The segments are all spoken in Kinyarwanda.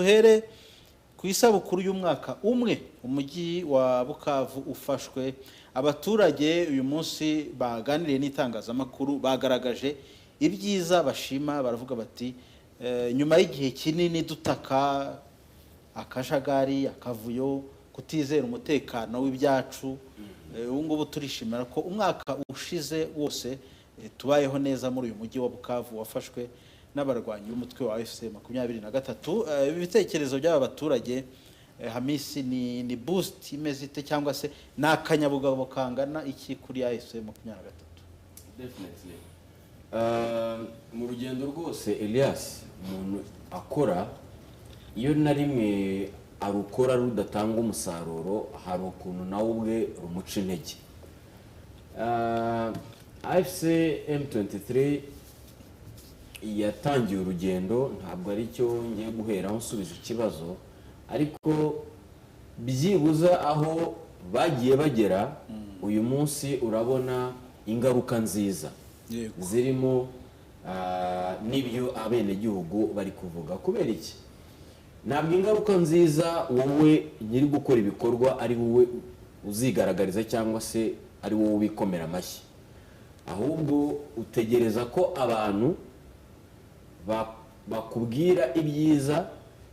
Duhere ku isabukuru y'umwaka umwe umujyi wa Bukavu ufashwe. Abaturage uyu munsi baganiriye n'itangazamakuru, bagaragaje ibyiza bashima, baravuga bati: "Nyuma y'igihe kinini dutaka akajagari, akavuyo, kutizera umutekano w'ibyacu, ubu ngubu turishimira ko umwaka ushize wose tubayeho neza muri uyu mujyi wa Bukavu wafashwe n'abarwanyi b'umutwe wa AFC 23." Ibi bitekerezo by'aba baturage, Hamisi, ni boost imeze ite, cyangwa se ni akanyabugabo kangana iki kuri AFC 23? Definitely. Mu rugendo rwose, Elias, umuntu akora, iyo na rimwe arukora rudatanga umusaruro, hari ukuntu nawe ubwe rumuca intege. AFC M23 yatangiye urugendo, ntabwo ari cyo ngiye guheraho nsubiza ikibazo, ariko byibuza aho bagiye bagera uyu munsi urabona ingaruka nziza zirimo n'ibyo abenegihugu bari kuvuga. Kubera iki? Ntabwo ingaruka nziza wowe nyiri gukora ibikorwa ari wowe uzigaragariza cyangwa se ari wowe ubikomera amashyi, ahubwo utegereza ko abantu bakubwira ibyiza,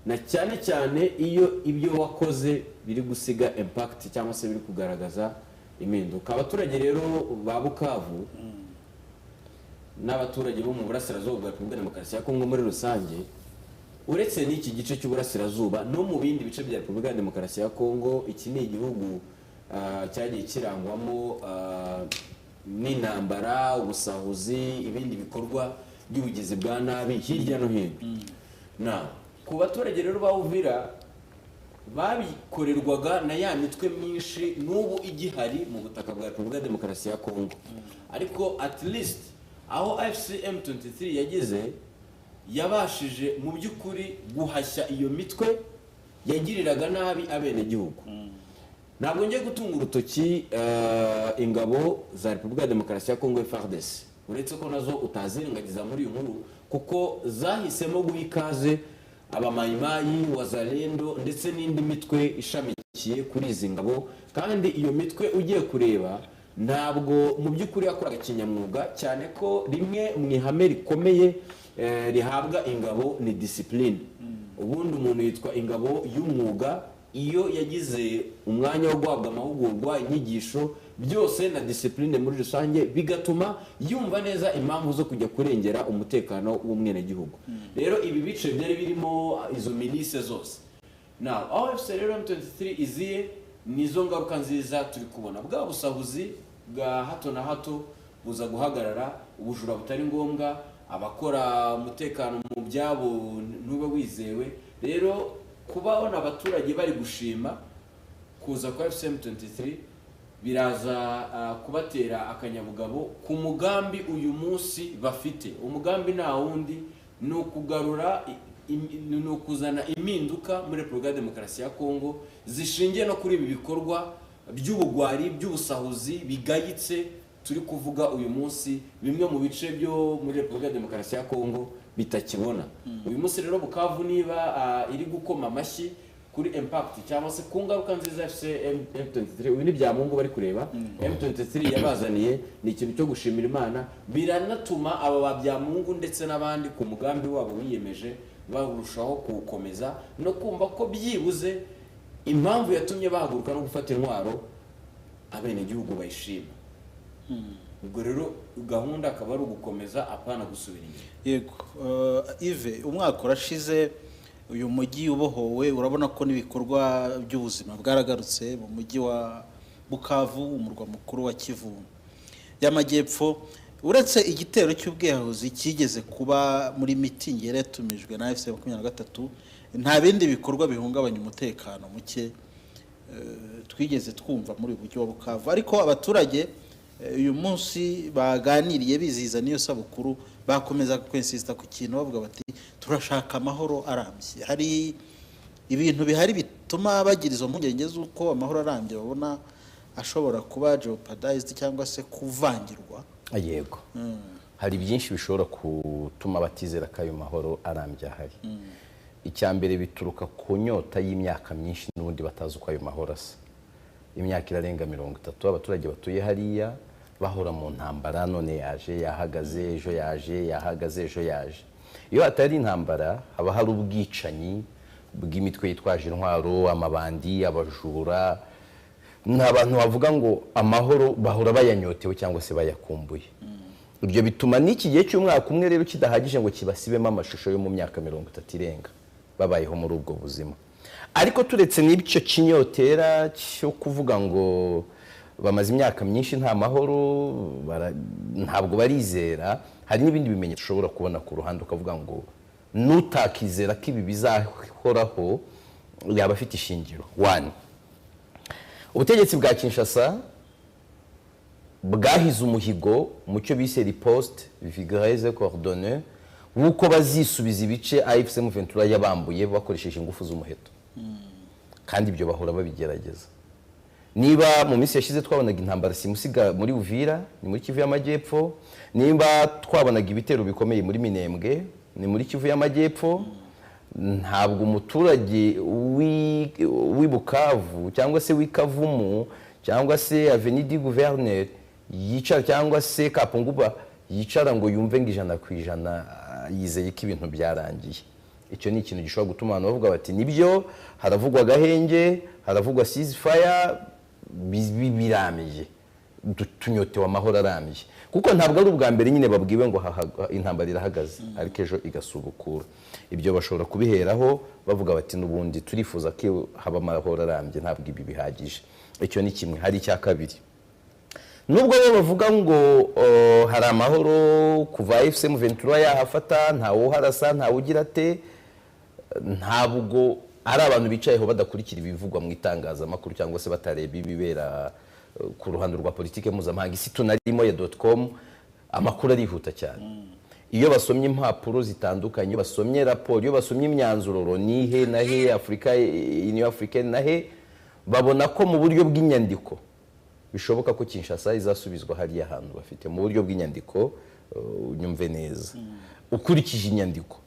na cyane cyane iyo ibyo wakoze biri gusiga impact cyangwa se biri kugaragaza impinduka. Abaturage rero ba Bukavu n'abaturage bo mu burasirazuba bwa Repubulika ya Demokarasi ya Kongo muri rusange, uretse n'iki gice cy'uburasirazuba, no mu bindi bice bya Repubulika ya Demokarasi ya Kongo, iki ni igihugu cyagiye kirangwamo n'intambara, ubusahuzi, ibindi bikorwa by'ubugizi bwa nabi hirya no hino. Na ku baturage rero ba Uvira, babikorerwaga na ya mitwe myinshi n'ubu igihari mu butaka bwa Repubulika ya Demokarasi ya Kongo. Ariko at least aho AFC M23 yageze, yabashije mu by'ukuri guhashya iyo mitwe yagiriraga nabi abenegihugu. Ntabwo ngiye gutunga urutoki ingabo za Repubulika ya Demokarasi ya Kongo, FARDC, uretse ko nazo utazirengagiza muri iyi nkuru, kuko zahisemo guha ikaze abamayimayi, Wazalendo ndetse n'indi mitwe ishamikiye kuri izi ngabo. Kandi iyo mitwe ugiye kureba, ntabwo mu by'ukuri yakoraga kinyamwuga, cyane ko rimwe mu ihame rikomeye rihabwa ingabo ni discipline. Ubundi umuntu yitwa ingabo y'umwuga iyo yagize umwanya wo guhabwa amahugurwa, inyigisho byose na discipline muri rusange, bigatuma yumva neza impamvu zo kujya kurengera umutekano w'umwenegihugu. Rero ibi bice byari birimo izo milice zose. Now, aho AFC rero M23 iziye, nizo ngaruka nziza turi kubona. Bwa busahuzi bwa hato na hato buza guhagarara, ubujura butari ngombwa, abakora umutekano mu byabo ntube wizewe. Rero kubabona abaturage bari gushima kuza kwa AFC M23 biraza kubatera akanyabugabo ku mugambi uyu munsi bafite. Umugambi nta wundi, ni ukugarura ni ukuzana impinduka muri Repubulika ya Demokarasi ya Kongo zishingiye no kuri ibi bikorwa by'ubugwari, by'ubusahuzi bigayitse turi kuvuga uyu munsi, bimwe mu bice byo muri Repubulika ya Demokarasi ya Kongo bitakibona uyu munsi. Rero Bukavu niba iri gukoma amashyi kuri impact cyangwa se ku ngaruka nziza AFC M23, uyu ni Byamungu bari kureba, M23 yabazaniye, ni ikintu cyo gushimira Imana. Biranatuma aba ba Byamungu ndetse n'abandi ku mugambi wabo biyemeje barushaho kuwukomeza no kumva ko byibuze impamvu yatumye bahaguruka no gufata intwaro abenegihugu bayishima. Ubwo rero gahunda akaba ari ugukomeza, apana gusubira inyuma. Yego, Yves, umwaka urashize uyu mujyi ubohowe. Urabona ko n'ibikorwa by'ubuzima bwaragarutse mu mujyi wa Bukavu, umurwa mukuru wa Kivu y'Amajyepfo, uretse igitero cy'ubwiyahuzi cyigeze kuba muri mitingi yari yatumijwe na AFC 23. Nta bindi bikorwa bihungabanya umutekano muke twigeze twumva muri uyu mujyi wa Bukavu. Ariko abaturage uyu munsi baganiriye bizihiza n'iyo sabukuru, bakomeza kwensisita ku kintu, bavuga bati: "Turashaka amahoro arambye." Hari ibintu bihari bituma bagira izo mpungenge z'uko amahoro arambye babona ashobora kuba jeopardized cyangwa se kuvangirwa? Yego, hari byinshi bishobora gutuma batizera ko ayo mahoro arambye ahari. Icya mbere, bituruka ku nyota y'imyaka myinshi n'ubundi batazi uko ayo mahoro asa. Imyaka irarenga 30 abaturage batuye hariya bahora mu ntambara, none yaje yahagaze, ejo yaje yahagaze, ejo yaje. Iyo hatari intambara haba hari ubwicanyi bw'imitwe yitwaje intwaro, amabandi, abajura. Ni abantu bavuga ngo amahoro bahora bayanyotewe cyangwa se bayakumbuye. Ibyo bituma n'iki gihe cy'umwaka umwe rero kidahagije ngo kibasibemo amashusho yo mu myaka 30 irenga babayeho muri ubwo buzima. Ariko turetse n'icyo kinyotera cyo kuvuga ngo bamaze imyaka myinshi nta mahoro, ntabwo barizera, hari n'ibindi bimenyetso ushobora kubona ku ruhande ukavuga ngo nutakizera ko ibi bizahoraho yaba afite ishingiro. One, ubutegetsi bwa Kinshasa bwahize umuhigo mu cyo bise riposte vigoureuse coordonnée, w'uko bazisubiza ibice AFC M23 yabambuye bakoresheje ingufu z'umuheto, kandi ibyo bahora babigerageza. Niba mu minsi yashize twabonaga intambara simusiga muri Uvira, ni muri Kivu y'Amajyepfo, nimba twabonaga ibitero bikomeye muri Minembwe, ni muri Kivu y'Amajyepfo, ntabwo umuturage w'i Bukavu cyangwa se w'i Kavumu cyangwa se Avenue du Gouverneur yicara, cyangwa se Kapunguba yicara ngo yumve ngo 100% yizeye ko ibintu byarangiye. Icyo ni ikintu gishobora gutuma abantu bavuga bati nibyo, haravugwa agahenge, haravugwa ceasefire, birambye, tunyotewe amahoro arambye. Kuko ntabwo ari ubwa mbere nyine babwiwe ngo intambara irahagaze, ariko ejo igasubukura. Ibyo bashobora kubiheraho bavuga bati n'ubundi turifuza ko haba amahoro arambye, ntabwo ibi bihagije. Icyo ni kimwe. Hari icya kabiri, nubwo bo bavuga ngo hari amahoro kuva AFC M23 yahafata, ntawe uharasa, ntawe ugira ate, ntabwo ari abantu bicayeho badakurikira ibivugwa mu itangazamakuru cyangwa se batareba ibibera ku ruhando rwa politike mpuzamahanga. Isi tunarimo ya .com, amakuru arihuta cyane. Iyo basomye impapuro zitandukanye, iyo basomye raporo, iyo basomye imyanzuro Loni he na he, Afurika, Union Africaine na he, babona ko mu buryo bw'inyandiko bishoboka ko Kinshasa izasubizwa hariya hantu bafite mu buryo bw'inyandiko. Unyumve neza, ukurikije inyandiko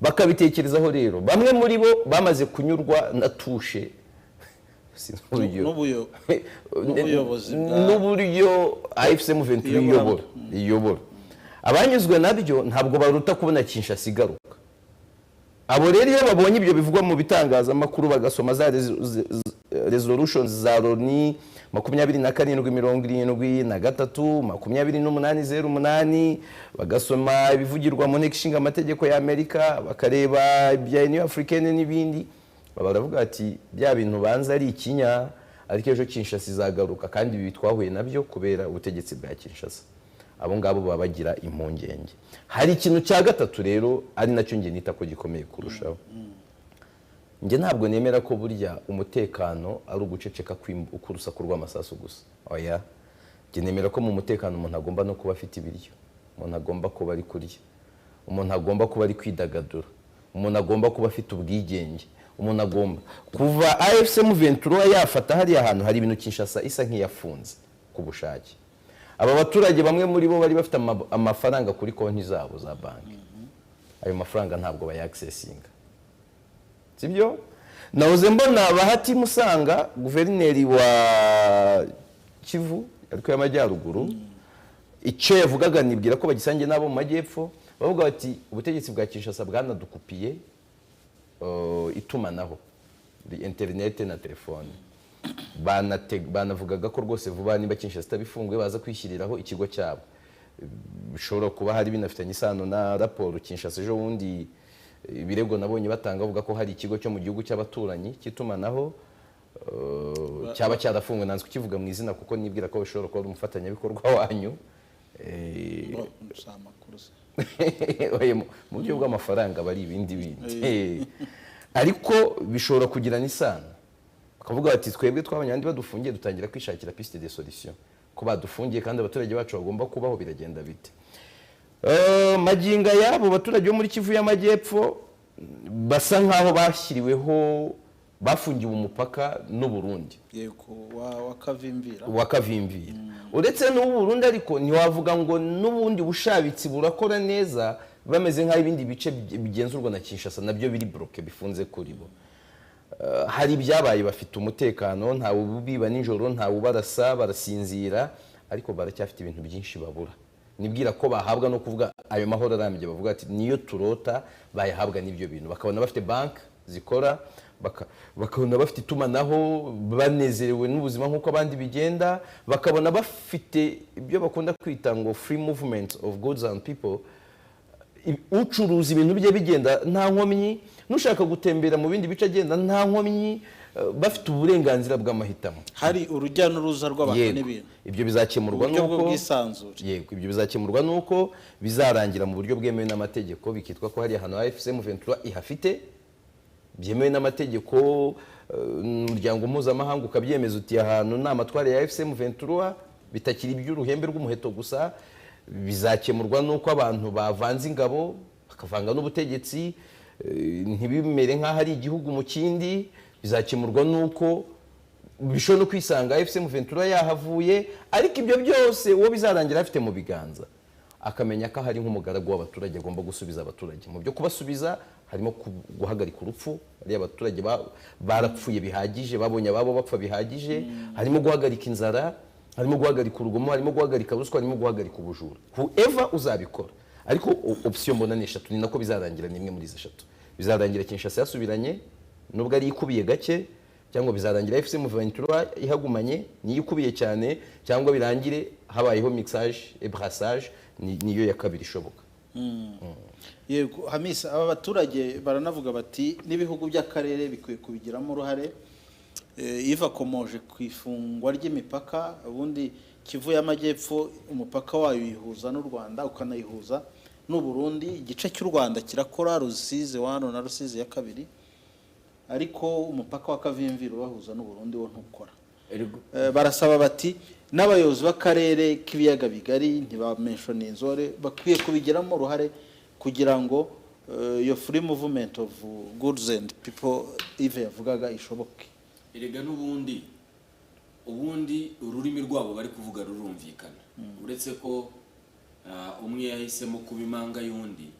bakabitekerezaho rero, bamwe muri bo bamaze kunyurwa na tushe. Sinzi uburyo N'ubuyobozi n'uburyo AFC M23 Iyobora. iyobora. Abanyuzwe nabyo ntabwo baruta kubona Kinshasa igaruka. Abo rero iyo babonye ibyo bivugwa mu bitangazamakuru, bagasoma za resolutions za Loni 2773, 2808, bagasoma ibivugirwa mu nteko ishinga amategeko ya Amerika, bakareba ibya Union Africaine n'ibindi, baba baravuga ati bya bintu banza ari ikinya, ariko ejo Kinshasa izagaruka, kandi ibi twahuye nabyo kubera ubutegetsi bwa Kinshasa. Abo ngabo baba bagira impungenge. Hari ikintu cya gatatu rero, ari nacyo njye nita ko gikomeye kurushaho. Njye ntabwo nemera ko burya umutekano ari uguceceka k'urusaku rw'amasasu gusa. Oya, njye nemera ko mu mutekano umuntu agomba no kuba afite ibiryo, umuntu agomba kuba ari kurya, umuntu agomba kuba ari kwidagadura, umuntu agomba kuba afite ubwigenge, umuntu agomba kuva AFC M23 yafata hariya hantu, hari ibintu Kinshasa isa nk'iyafunze ku bushake. Aba baturage bamwe muri bo bari bafite amafaranga kuri konti zabo za banki, ayo mafaranga ntabwo bayaccessinga, sibyo? Nahoze mbona Bahati Musanga, guverineri wa Kivu ariko y'Amajyaruguru, icyo yavugaga nibwira ko bagisangiye n'abo mu majyepfo. Bavuga bati ubutegetsi bwa Kinshasa bwanadukupiye itumanaho, interinete na telefone. Banavugaga ko rwose vuba niba Kinshasa itabifunguye baza kwishyiriraho ikigo cyabo. Bishobora kuba hari binafitanye isano na raporo Kinshasa ejo bundi, ibirego nabonye batanga bavuga ko hari ikigo cyo mu gihugu cy'abaturanyi cy'itumanaho cyaba cyarafunguwe. Nanze kukivuga mu izina kuko nibwira ko bishobora kuba ari umufatanyabikorwa wanyu. Si amakuru se. Oya, mu buryo bw'amafaranga aba ari ibindi bindi, ariko bishobora kugirana isano. Bakavuga bati twebwe twabonye abandi badufungiye, dutangira kwishakira piste de solution, ko badufungiye kandi abaturage bacu bagomba kubaho, biragenda bite? Magingo y'abo baturage bo muri Kivu y'Amajyepfo basa nk'aho bashyiriweho, bafungiwe umupaka n'u Burundi. Yego, wa Kavimvira. Wa Kavimvira. Uretse n'ubu Burundi, ariko ntiwavuga ngo n'ubundi bushabitsi burakora neza. Bameze nk'aho ibindi bice bigenzurwa na Kinshasa nabyo biri bloqué, bifunze kuri bo. Hari ibyabaye, bafite umutekano, ntawe ubiba nijoro, ntawe ubarasa, barasinzira, ariko baracyafite ibintu byinshi babura. Nibwira ko bahabwa no kuvuga ayo mahoro arambye, bavuga ati niyo turota, bayahabwa n'ibyo bintu, bakabona bafite banki zikora, bakabona bafite itumanaho, banezerewe n'ubuzima nk'uko abandi bigenda, bakabona bafite ibyo bakunda kwita ngo free movement of goods and people, ucuruza ibintu bye bigenda nta nkomyi, n'ushaka gutembera mu bindi bice agenda nta nkomyi, bafite uburenganzira bw'amahitamo. Hari urujya n'uruza rw'abantu n'ibintu. Ibyo bizakemurwa uburyo nuko bw'ubwisanzure. Yego, ibyo bizakemurwa nuko bizarangira mu buryo bwemewe n'amategeko, bikitwa ko hari ahantu AFC M23 ihafite byemewe n'amategeko, umuryango mpuzamahanga ukabyemeza uti ahantu ni amatware ya AFC M23, bitakiri iby'uruhembe rw'umuheto gusa. Bizakemurwa nuko abantu bavanze ingabo, bakavanga n'ubutegetsi, ntibimere nk'aho ari igihugu mu kindi. Bizakemurwa nuko bishobora no kwisanga AFC M23 yahavuye, ariko ibyo byose uwo bizarangira afite mu biganza akamenya ko ahari nk'umugaragu w'abaturage, agomba gusubiza abaturage. Mu byo kubasubiza harimo guhagarika urupfu. Bariya abaturage barapfuye bihagije, babonye ababo bapfa bihagije. Harimo guhagarika inzara, harimo guhagarika urugomo, harimo guhagarika ruswa, harimo guhagarika ubujura. Whoever uzabikora, ariko option mbona ni eshatu, ni nako bizarangira, ni imwe muri izi eshatu. Bizarangira Kinshasa yasubiranye nubwo ari ikubiye gake, cyangwa bizarangira AFC M23 ihagumanye niyo ikubiye cyane, cyangwa birangire habayeho mixage et brassage, niyo ya kabiri ishoboka. Yego Hamisa, aba baturage baranavuga bati n'ibihugu by'akarere bikwiye kubigiramo uruhare. Iva akomoje ku ifungwa ry'imipaka. Ubundi Kivu y'Amajyepfo umupaka wayo uyihuza n'u Rwanda, ukanayihuza n'u Burundi. Igice cy'u Rwanda kirakora, Rusizi 1 na Rusizi ya 2, ariko umupaka wa Kavimvira ubahuza n'u Burundi wo ntukora. Barasaba bati n'abayobozi b'akarere k'ibiyaga bigari, ntibamenshona inzore, bakwiye kubigiramo uruhare kugira ngo iyo free movement of goods and people Yves yavugaga ishoboke. Erega n'ubundi ubundi ururimi rwabo bari kuvuga rurumvikana, uretse ko umwe yahisemo kuba imanga y'undi,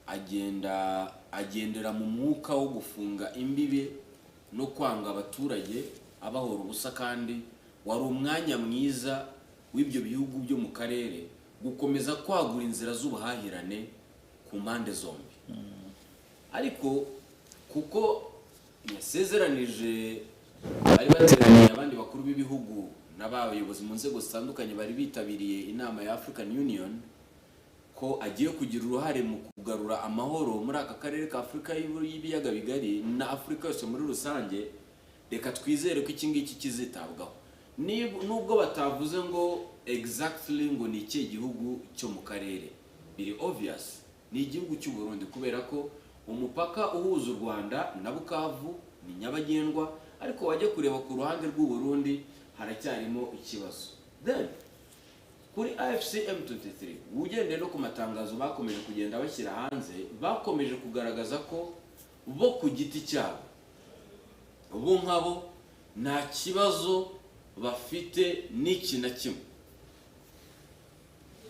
agenda agendera mu mwuka wo gufunga imbibe no kwanga abaturage abahora ubusa, kandi wari umwanya mwiza w'ibyo bihugu byo mu karere gukomeza kwagura inzira z'ubuhahirane ku mpande zombi. Ariko kuko yasezeranije bari bateraniye abandi bakuru b'ibihugu n'abayobozi mu nzego zitandukanye bari bitabiriye inama ya African Union ko agiye kugira uruhare mu kugarura amahoro muri aka karere ka Afurika y'ibiyaga bigari na Afurika yose muri rusange, reka twizere ko iki ngiki kizitabwaho. Nubwo batavuze ngo exactly ngo ni ikihe gihugu cyo mu karere, biri obvious ni igihugu cy'u Burundi, kubera ko umupaka uhuza u Rwanda na Bukavu ni nyabagendwa, ariko wajya kureba ku ruhande rw'u Burundi haracyarimo ikibazo. Then kuri AFC M23, ugendeye no ku matangazo bakomeje kugenda bashyira hanze, bakomeje kugaragaza ko bo ku giti cyabo, bo nkabo, nta kibazo bafite n'iki na kimwe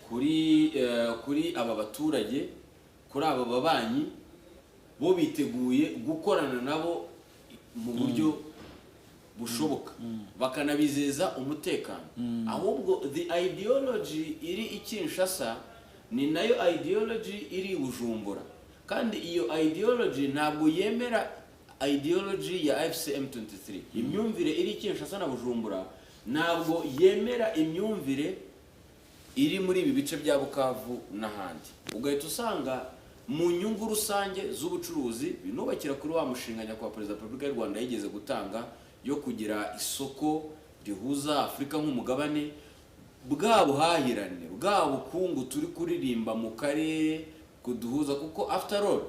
kuri aba baturage, kuri aba babanyi. Bo biteguye gukorana nabo mu buryo bushoboka, bakanabizeza umutekano. Ahubwo the ideology iri i Kinshasa ni nayo ideology iri i Bujumbura, kandi iyo ideology ntabwo yemera ideology ya AFC M23. Imyumvire iri i Kinshasa na Bujumbura ntabwo yemera imyumvire iri muri ibi bice bya Bukavu n'ahandi. Ugahita usanga mu nyungu rusange z'ubucuruzi binubakira kuri wa mushinga nyakubahwa Perezida wa Repubulika y'u Rwanda yigeze gutanga yo kugira isoko rihuza Afurika nk'umugabane, bwa buhahirane, bwa bukungu turi kuririmba mu karere kuduhuza, kuko after all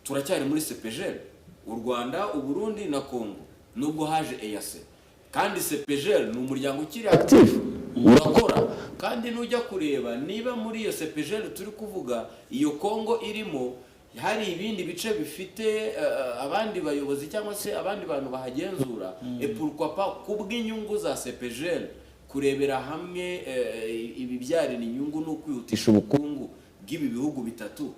turacyari muri CEPGL, u Rwanda, u Burundi na Congo, nubwo haje EAC. Kandi CEPGL ni umuryango ukiri active, urakora. Kandi nujya kureba niba muri iyo CEPGL turi kuvuga, iyo Congo irimo, hari ibindi bice bifite abandi bayobozi cyangwa se abandi bantu bahagenzura, et pourquoi pas kubw'inyungu za CEPGL kurebera hamwe ibibyarira inyungu no kwihutisha ubukungu. bw'ibi bihugu bitatu.